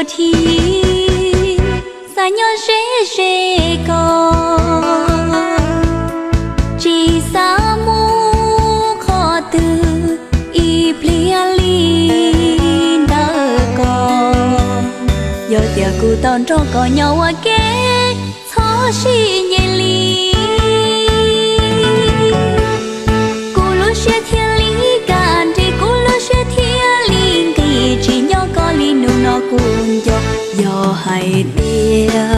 Thiab xav nyob ze ze ko, tsis xav mus qhov twg ib pliag li ntawm ko. Yog tias kuv tau nrog koj nyob ua ke, txhob sib nyiam li. Kuv lub siab thiaj li kam nres, kuv lub siab thiaj li nqig, tsis nyob koj li hnub no kuv nco. Yog hais tias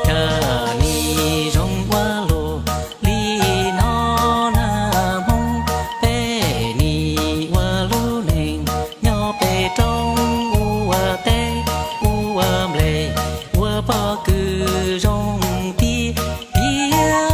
Cas nim zoo ua luaj li no na Hmoob, peb nim ua lub neej nyob pem roob ua teb ua nplej ua pob kws zoo tiag tiag.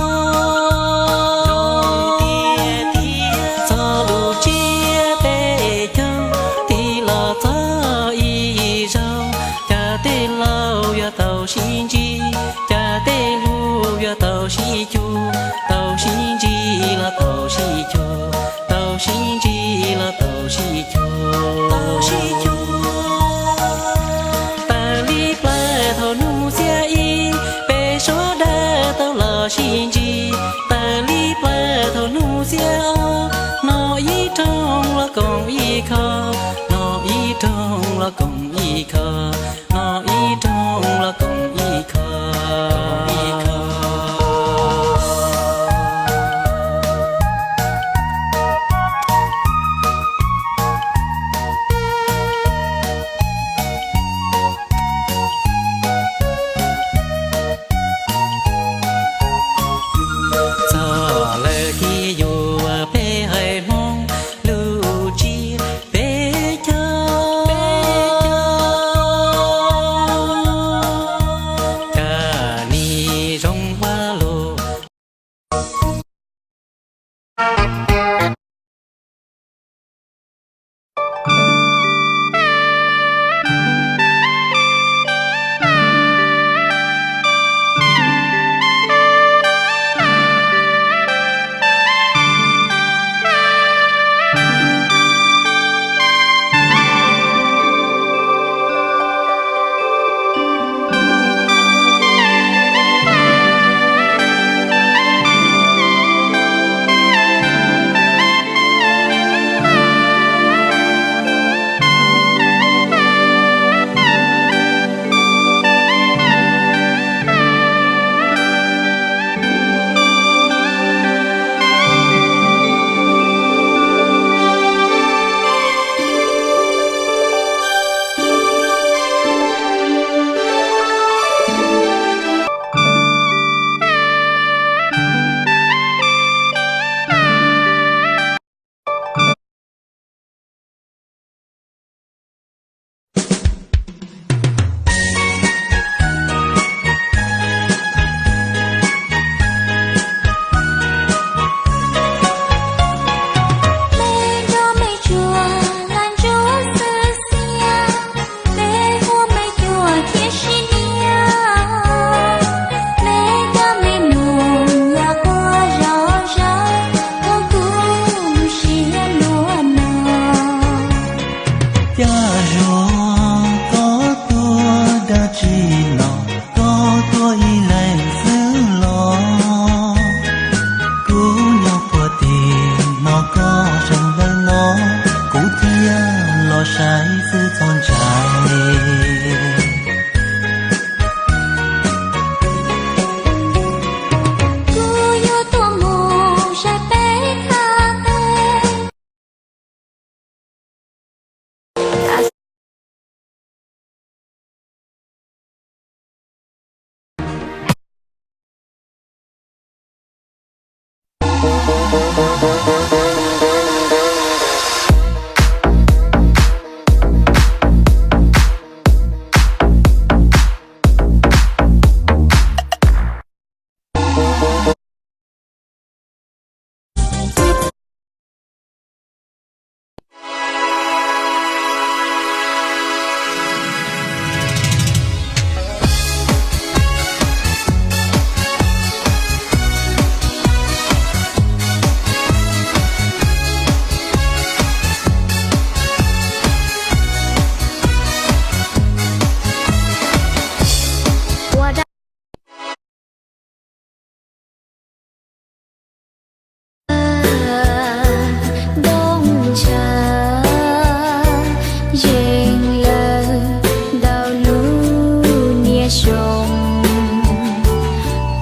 Txog lub tsiab peb caug tig los txog ib zaug, cas tej laus yuav tau sib ntsib, cas tej hlub yuav tau sib cuag, tau sib ntsib los tau sib cuag, tau sib ntsib los tau sib cuag, tau sib cuag. Taws li plaws thaum hnub xiab ib, peb suav dawb tau los sib ntsib. Taws li plaws thaum hnub xiab ob, noj ib rooj los koom ib kho, noj ib rooj los koom ib kho, noj ib rooj los koom ib kho, ib kho. Txog lawm thiab yuav peb haiv Hmoob lub tsiab peb caug, cas nim zoo ua luaj. Ua dab ntoo ntshav yeej lawm ntau lub niaj xyoo,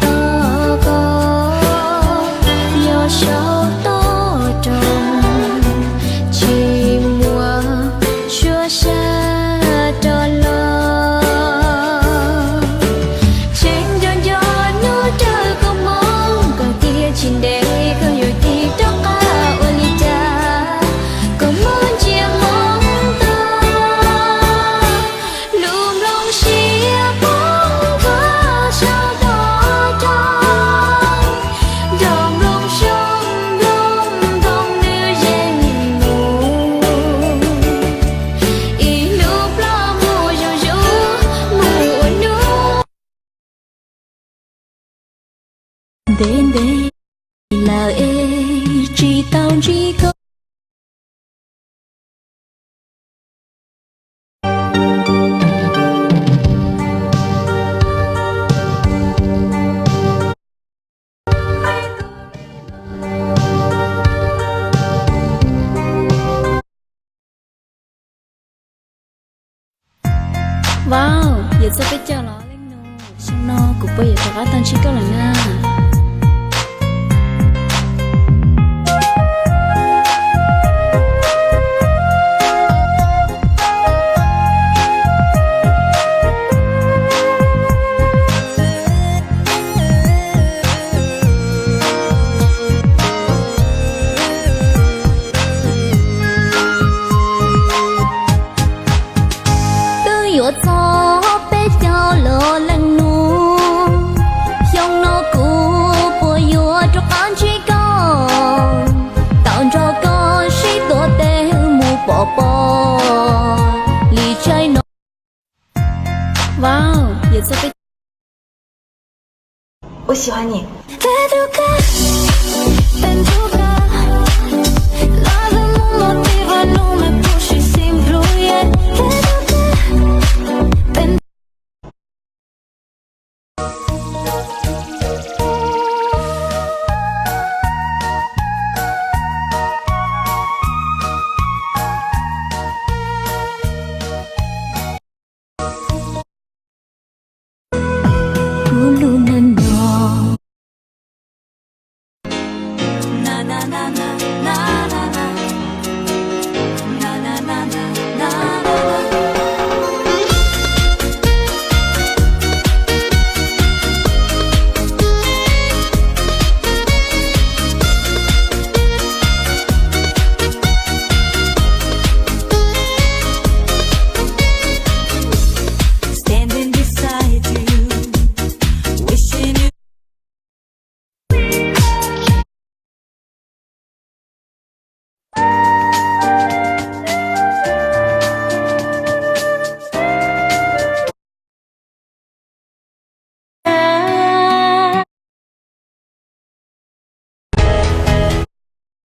tos koj nyob saum toj roob, tsis muaj suab sab rov los. Tseem nco nco hnub rawg koj mob, koj tias tsis ntev koj yuav tig rov qab ua li cas. Koj mob ntsia mob ntog, lub nplooj siab poob koj saum toj roob, nrog nplooj xyoob nplooj ntoo nws yeej mus. Ib hnub ploj mus zoo zus mus ua hnub. Ntev ntev lawm es tsis tau ntsib koj. Vauv, yuav txog peb caug los leej nus, xyoo no kuv puas yuav rov qab tau ntsib koj lawm na? Twb yuav txog peb caug los leej nus, xyoo no kuv puas yuav rov qab ntsib koj, tau nrog koj sib tuav tes mus pov pob li tsaib no. Vauv, yuav txog peb 我喜欢你。